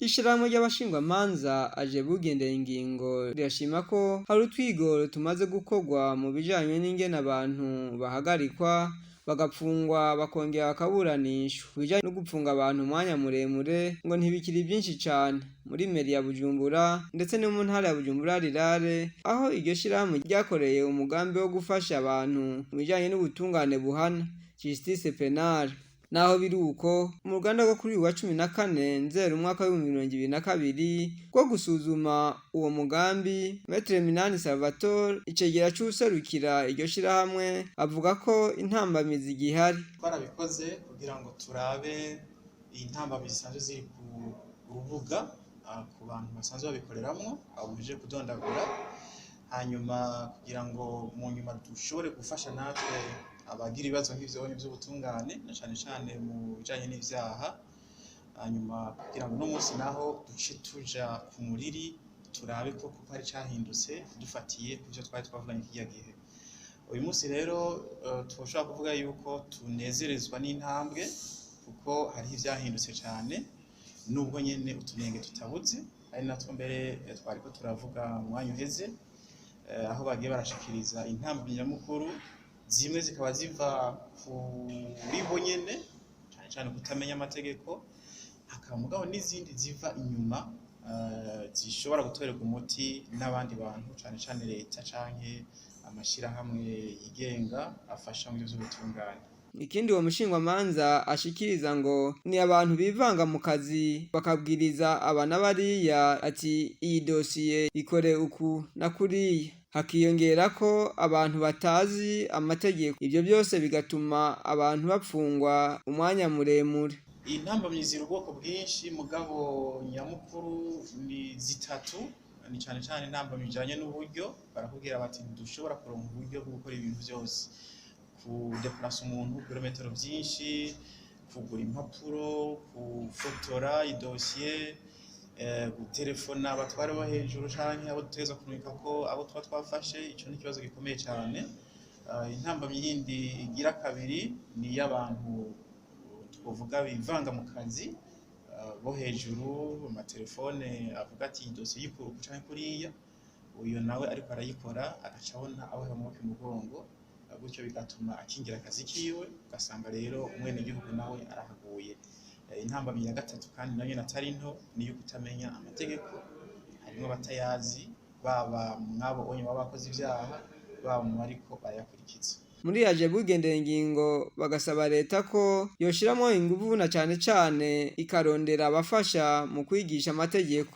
Ishirahamwe ry'abashingwamanza aje bugendera ingingo rirashima ko hari utwigoro tumaze gukorwa mu bijanye n'ingene abantu bahagarikwa, bagapfungwa, bakongera bakaburanishwa. Ibijanye no gupfunga abantu umwanya muremure ngo ntibikiri vyinshi cane muri meri ya Bujumbura ndetse no mu ntara ya Bujumbura rirare, aho iryo shirahamwe ryakoreye umugambi wo gufasha abantu mu bijanye n'ubutungane buhana, justice penale. Naho biri uko, mu ruganda rwo kuri uyu wa 14 Nzero umwaka w'2022 rwo gusuzuma uwo mugambi, Maître Minani Salvatore, icegera c'uwuserukira iryo shirahamwe, avuga ko intambamizi igihari. Twarabikoze kugira ngo turabe intambamizi zisanzwe ziri ku rubuga, ku bantu basanzwe babikoreramwo abo muhejeje kudondagura, hanyuma kugira ngo mu nyuma dushobore gufasha natwe abagira ibibazo nk'ivyo vy'ubutungane, na cane cane mu bijanye n'ivyaha, hanyuma kugira ngo uno munsi naho duce tuja ku muriri turabe ko kuko hari cahindutse dufatiye ku vyo twari twavuganye kirya gihe. Uyu munsi rero twoshobora kuvuga yuko tunezerezwa n'intambwe, kuko hariho ivyahindutse cane, nubwo nyene utunenge tutabuze, ari natwo mbere twariko turavuga mu mwanya uheze, aho bagiye barashikiriza intambwe nyamukuru, zimwe zikaba ziva kuri bo nyene, cane cane kutamenya amategeko, hakaba mugabo n'izindi ziva inyuma, zishobora gutorerwa umuti n'abandi bantu, cane cane leta canke amashirahamwe yigenga afasha mu vy'ubutungane. Ikindi uwo mushingwamanza ashikiriza ngo ni abantu bivanga mu kazi, bakabwiriza aba n'abariya ati iyi dosiye ikore uku na kuriya, hakiyongera ko abantu batazi amategeko, ivyo byose bigatuma abantu bapfungwa umwanya muremure. Iyi ntambamyi ziri ubwoko bwinshi, mugabo nyamukuru ni zitatu. Ni cane cane intambamyi ijanye n'uburyo. Barakubwira bati ntidushobora kuronka uburyo bwo gukora ibintu vyose, kudeplasa umuntu ibirometero vyinshi, kugura impapuro, gufotora idosiye, gutelefona abatware bo hejuru canke abo dutegerezwa kurungikako abo tuba twafashe. Ico ni ikibazo gikomeye cane. Intambamyi yindi igira kabiri ni iy'abantu twovuga bivanga mu kazi, bo hejuru, amatelefone avuga ati iyi dosiye yikura uku canke kuriya, uyo nawe ariko arayikora agaca abona abohera amaboko imugongo, gutyo bigatuma akingira akazi kiwe, ugasanga rero umwenegihugu nawe arahaguye. Intambamyi ya gatatu kandi nayo nyene atari nto ni iyo kutamenya amategeko. Harimwo abatayazi, baba mwabo onye baba bakoze ivyaha, baba mu bariko barayakurikiza. Muri yaje bugendera ingingo bagasaba leta ko yoshiramwo inguvu na cane cane ikarondera abafasha mu kwigisha amategeko.